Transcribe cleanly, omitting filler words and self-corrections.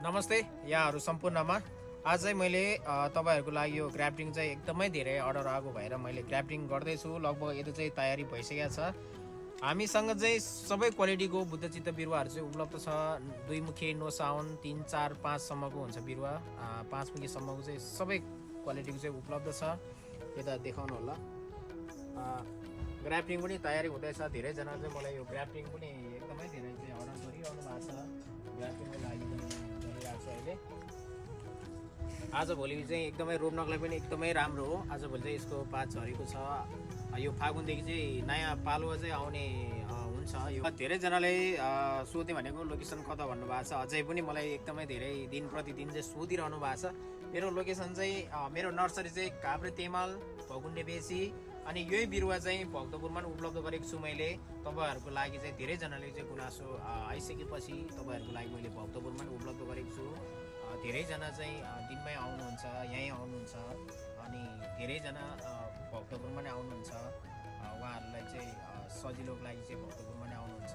नमस्ते यहाँहरू सम्पूर्णमा। आज चाहिँ मैले तपाईँहरूको लागि यो ग्राफ्टिङ चाहिँ एकदमै धेरै अर्डर आएको भएर मैले ग्राफ्टिङ गर्दैछु। लगभग यति चाहिँ तयारी भइसकेको छ। हामीसँग चाहिँ सबै क्वालिटीको बुद्धचित्त बिरुवाहरू चाहिँ उपलब्ध छ। 2 मुखे, नो साउन, 3, 4, 5 सम्मको हुन्छ बिरुवा। 5 मुखेसम्मको चाहिँ सबै क्वालिटीको चाहिँ उपलब्ध छ। यता देखाउनु होला। ग्राफ्टिङ पनि तयारी हुँदैछ। धेरैजना चाहिँ मलाई यो ग्राफ्टिङ पनि एकदमै धेरै चाहिँ अर्डर गरिरहनु भएको छ। ग्राफ्टिङको लागि गरिरहेको छ अहिले। आजभोलि चाहिँ एकदमै रोप्नलाई पनि एकदमै राम्रो हो। आजभोलि चाहिँ यसको पात झरेको छ। यो फागुनदेखि चाहिँ नयाँ पालुवा चाहिँ आउने हुन्छ। यो धेरैजनाले सोधे भनेको लोकेसन कता भन्नुभएको छ। अझै पनि मलाई एकदमै धेरै दिन प्रतिदिन चाहिँ सोधिरहनु भएको छ। मेरो लोकेसन चाहिँ मेरो नर्सरी चाहिँ काभ्रे तेमाल भकुण्डे बेसी। अनि यही बिरुवा चाहिँ भक्तपुरमा पनि उपलब्ध गरेको छु मैले। तपाईँहरूको लागि चाहिँ धेरैजनाले चाहिँ गुनासो आइसकेपछि तपाईँहरूको लागि मैले भक्तपुरमा पनि उपलब्ध गरेको छु। धेरैजना चाहिँ दिनमै आउनुहुन्छ, यहीँ आउनुहुन्छ। अनि धेरैजना भक्तपुरमा नै आउनुहुन्छ। उहाँहरूलाई चाहिँ सजिलोको लागि चाहिँ भक्तपुरमा नै आउनुहुन्छ।